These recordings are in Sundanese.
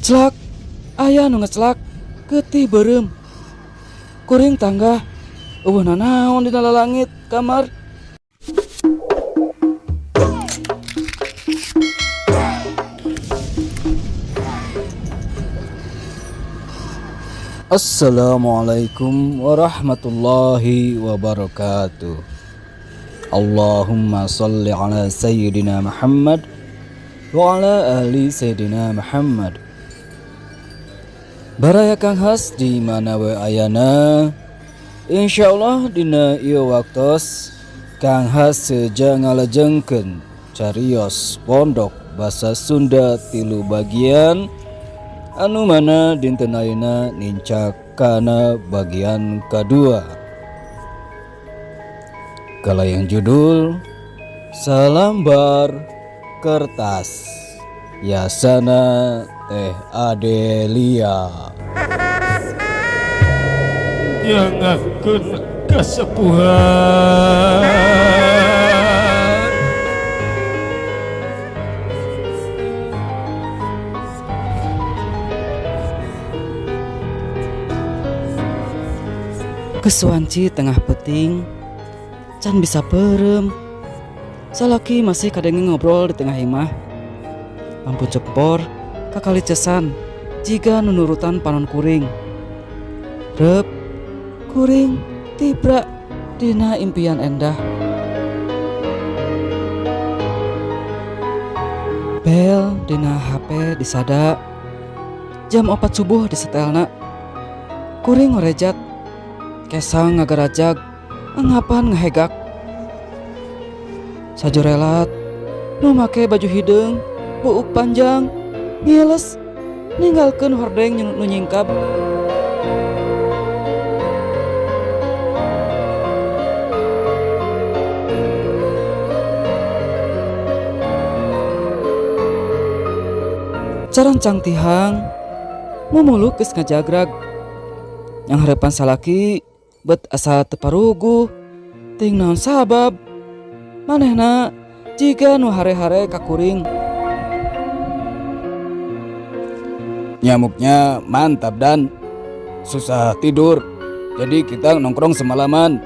Celak, aya nu ngecelak getih beureum. Kuring tanggah, eueuh nanaon dina lalangit kamar. Assalamualaikum warahmatullahi wabarakatuh. Allahumma salli ala Sayyidina Muhammad wa ala ali Sayyidina Muhammad. Baraya Kang Has di mana we ayana. Insyaallah dina ieu waktos Kang Has seja ngalajengkeun carios pondok basa Sunda tilu bagian anu mana dinten ayeuna nincak kana bagian kadua. Kalayan judul Salambar Kertas Yasana Teh Adelia. Nyangakeun kasepuhan. Kesuanci tengah peting can bisa perem. Salaki masih kadenge ngobrol di tengah imah. Lampu cepor kakali cesan jiga nunurutan panon kuring. Rep kuring tibra dina impian endah. Bel dina HP disada. Jam 4 subuh disetelna. Kuring ngorejat. Kesang ngagarajag, anggapan ngahegak. Sajorelat nu make baju hideung, buuk panjang, ngiles, ninggalkeun hordeng nu nyingkab. Carancang tihang, mumuluk geus ngajagrag. Yang harapan salaki bet asa teu paruguh, ting naon sabab manehna jiga nu hare-hare ka kuring. Nyamuknya mantap dan susah tidur, jadi kita nongkrong semalaman.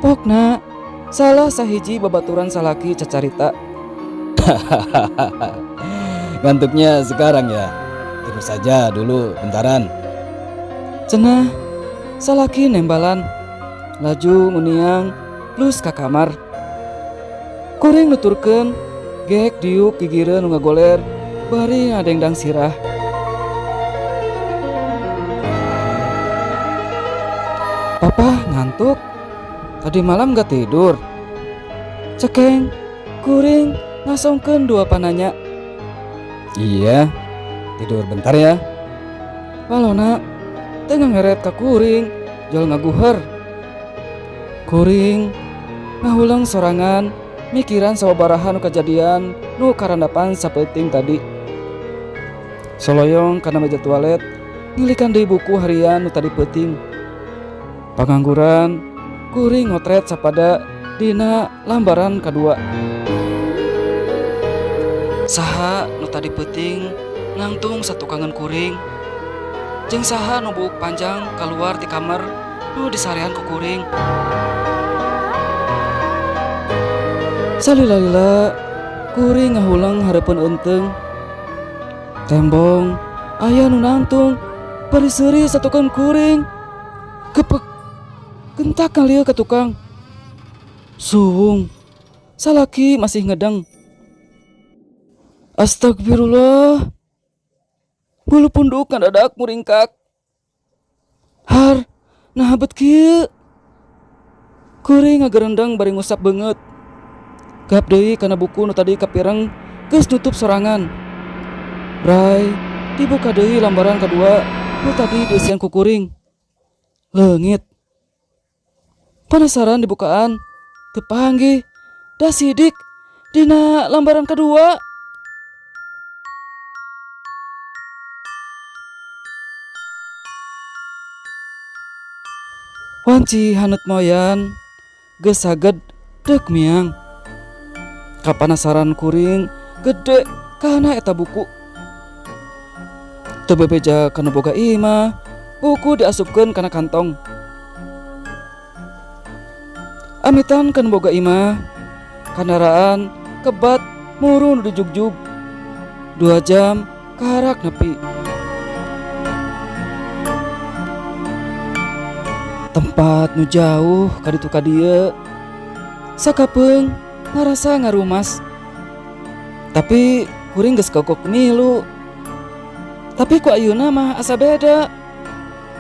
Pokna salah sahiji babaturan salaki cacarita. Ngantuknya sekarang ya, tidur saja dulu bentaran. Cenah salaki nembalan, laju nguniang plus ka kamar. Kuring nuturkeun gek diuk gigireun nu ngagoler bari ngadengdang sirah. Papa ngantuk, tadi malam gak tidur. Cekeng kuring ngasongkeun dua pananya. Iya, tidur bentar ya. Walona teu ngeret ka kuring, jol ngaguher. Kuring ngahulang sorangan mikiran sababaraha nu kajadian nu karandapan sapeuting tadi. Soloyong kana meja toilet ngilikan deui buku harian nu tadi peuting. Pangangguran kuring ngotret sapada dina lambaran kadua. Saha nu tadi peuting nangtung satukangan kuring. Jeung saha nu buuk panjang keluar ti kamar nu disarean ku kuring. Salila-lila kuring ngahulang hareupeun eunteng. Tembong aya nu nangtung bari seuri satukan kuring. Kepek gentak ngalieu ka tukang. Suwung salaki masih ngedeng. Astagfirullah. Bulu punduk ngadadak muringkak. Har, nah bet kieu. Kuring ngagerendeng bari ngusap beungeut. Gap deui kana buku nu tadi kapireng geus nutup sorangan. Bray, dibuka deui lambaran kadua nu tadi dieusian ku kuring. Leungit. Penasaran dibukaan, teu panggih da sidik dina lambaran kadua. Wanci haneut moyan geus saged deuk miang. Kapanasaran kuring gede kana eta buku. Teu bebeja ka nu boga imah, buku diasupkeun kana kantong. Amitan ka nu boga imah, kandaraan kebat muru nu dijugjug. 2 jam karak nepi. Tempat nu jauh ka ditu ka dieu. Sakapeung ngarasa ngarumas. Tapi kuring geus kogok milu. Tapi ku ayeuna mah asa beda.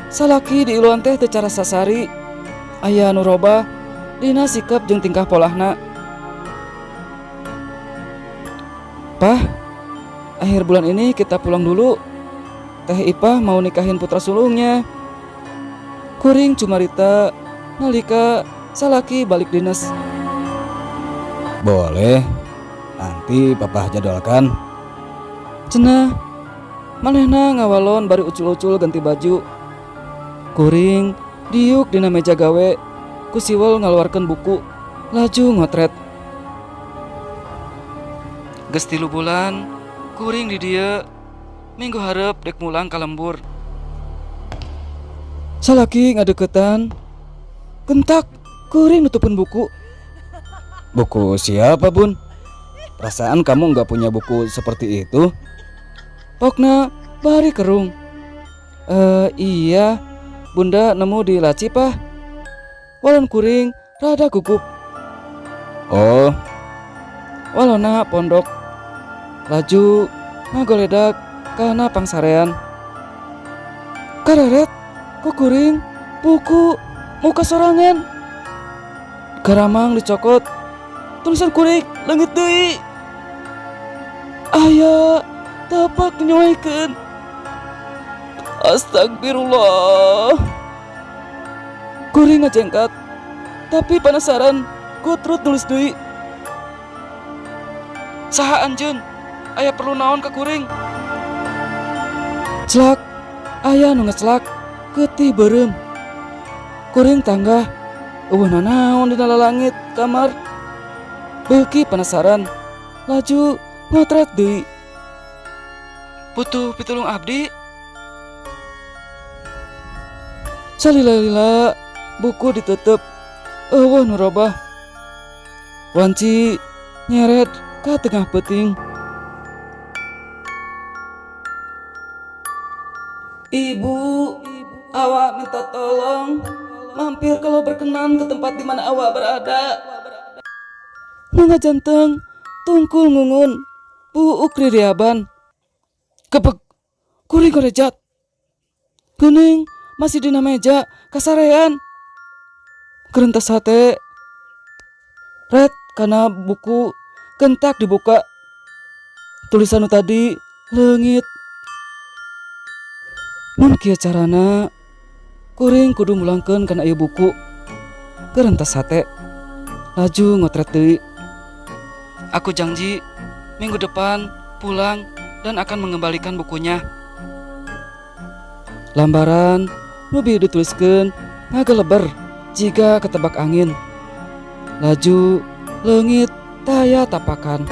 Salaki di iluan teh teu cara sasari. Aya nu robah dina sikap jeung tingkah polahna. Pah, akhir bulan ini kita pulang dulu. Teh Ipah mau nikahin putra sulungnya. Kuring cumarita nalika salaki balik dinas. Boleh, nanti papa jadwalkan. Cenah, manehna ngawalon bari ucul-ucul ganti baju. Kuring diuk dina meja gawe, ku siwel ngaluarkeun buku, laju ngotret. Geus 3 bulan, kuring di dieu, minggu hareup dek mulang ka lembur. Salaki ngadeukeutan, gentak kuring nutupun buku. Buku siapa, Bun? Perasaan kamu nggak punya buku seperti itu? Pokna bari kerung. Iya, Bunda nemu di laci, Pah. Walon kuring rada gugup. Oh. Walona pondok. Laju ngagoledak kana pangsarean. Kareret ku kuring buku muka sorangan. Garamang dicokot. Tulisan kuring leungit deui. Aya tapak nyoekeun. Astagfirullah. Kuring ngajengkat, tapi penasaran kutrut nulis deui. Saha anjeun? Aya perlu naon ka kuring? Celak, aya nu ngecelak getih beureum. Kuring tanggah, eueuh nanaon dina lalangit kamar. Beuki penasaran, laju ngotret deui. Butuh pitulung abdi. Salila-lila buku ditutup, eueuh nu robah. Wanci nyeret ka tengah peuting. Ibu, awak minta tolong mampir kalau berkenan ke tempat di mana awak berada. Nangajanteng tungkul ngungun buuk ririaban. Kepek kuring korejat. Kuning masih dina meja kasarean. Kerentas hate. Red kana buku kentak dibuka. Tulisan nu tadi leungit. Mun kieu carana kuring kudu mulangkeun kana ieu buku. Kerentas hate. Laju ngotret deui. Aku janji minggu depan pulang dan akan mengembalikan bukunya. Lambaran nu bieu dituliskeun ngageleber jiga ketebak angin. Laju leungit taya tapakan.